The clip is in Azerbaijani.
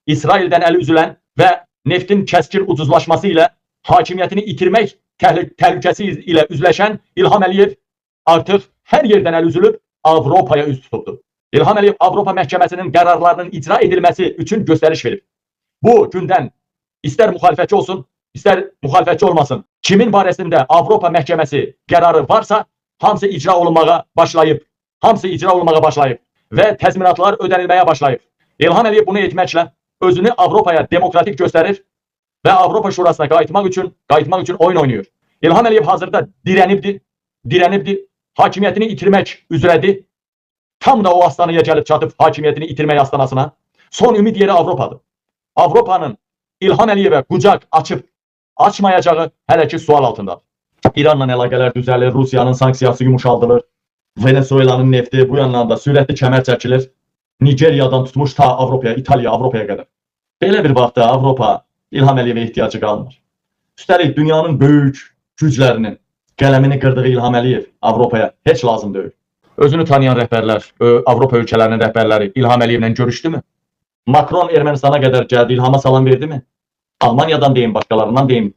İsraildən əli üzülən və neftin kəskin ucuzlaşması ilə hakimiyyətini itirmək təhlükəsi ilə üzləşən İlham Əliyev artıq hər yerdən əli üzülüb Avropaya üz tutubdur. İlham Əliyev Avropa Məhkəməsinin qərarlarının icra edilməsi üçün göstəriş verib. Bu gündən istər müxalifətçi olsun, istər müxalifətçi olmasın, kimin barəsində Avropa Məhkəməsi qərarı varsa, hamısı icra olunmağa başlayıb. Hamısı icra olunmağa başlayıb və təzminatlar ödənilməyə başlayıb. İlham Əliyev bunu etməklə özünü Avropaya demokratik göstərir və Avropa Şurasına qayıtmaq üçün oyun oynayır. İlham Əliyev hazırda dirənibdir, dirənibdir, hakimiyyətini itirmək üzrədir. Tam da o astanaya gəlib çatıb hakimiyyətini itirmək astanasına. Son ümid yeri Avropadır. Avropanın İlham Əliyevə qucaq açıb açmayacağı hələ ki sual altındadır. İranla əlaqələr düzəlir, Rusiyanın sanksiyası yumuşaldılır. Venezuela'nın nefti bu yandan da sürətli kəmər çəkilir. Nigeriyadan tutmuş ta Avropaya, İtaliya, Avropaya qədər. Belə bir vaxtda Avropa İlham Əliyevə ehtiyacı qalmır. Üstəlik dünyanın böyük güclərinin qələmini qırdığı İlham Əliyev Avropaya heç lazım deyil. Özünü tanıyan rəhbərlər, Avropa ölkələrinin rəhbərləri İlham Əliyevlə görüşdümü? Macron Ermənistana qədər gəldi, İlhama salam verdimi? Almaniyadan deyim, başqalarından deyim.